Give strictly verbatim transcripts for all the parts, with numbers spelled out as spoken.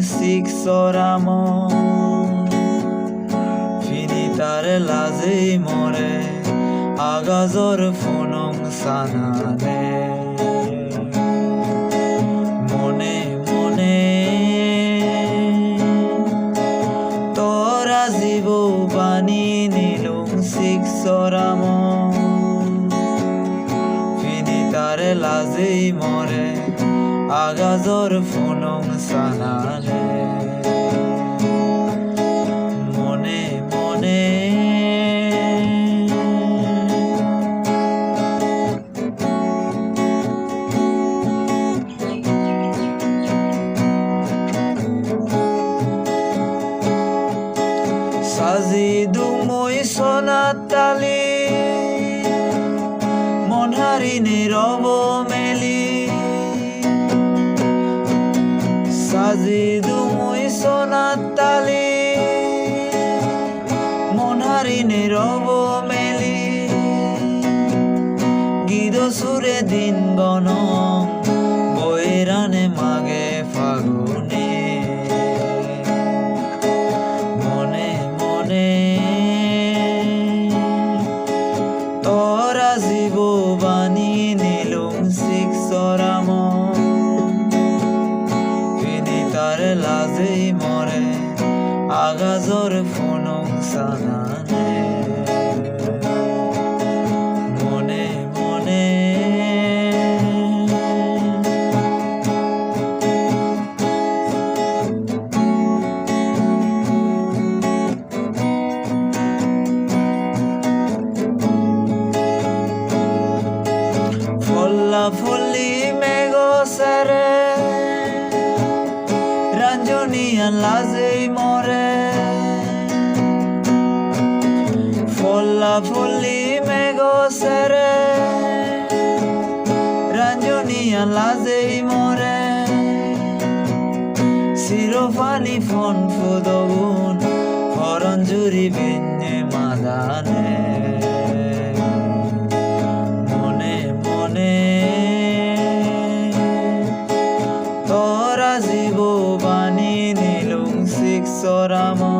Sik soramo, pini tare lajei more, agajor phunung sanane. Mone mone tora jibo bani nilung sik soramo, pini tare lajei more, agajor phunung sanane. Mone mone saji dung mui sonat tali, mon harine robo meli. Saji dung mui sonat tali, mon harine robo meli. Gido sure din gonong, boirane mage fagune. Mone mone tora jibo bani nilung sik soramo, pini tare lajei more, agajor phunung sanane. Mone mone Polla polli mego sere, ranjoniyan lajei more. Polla polli mego sere, ranjoniyan lajei more. Siro pani pon pudogun, poron juri benne madane. Mone mone tora jibo bani nilung sik soramo,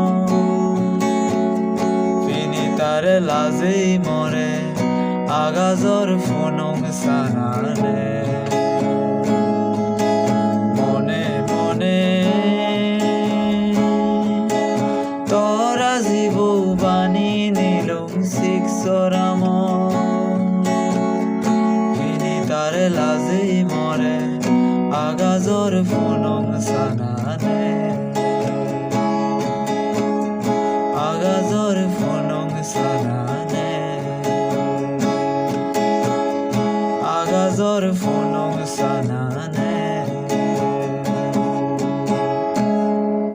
pini tare lajei more, agajor phunung sanane. Mone mone tora jibo bani nilung sik soramo, pini tare lajei more, agajor phunung sanane. Agajor phunung sanane. Agajor phunung sanane.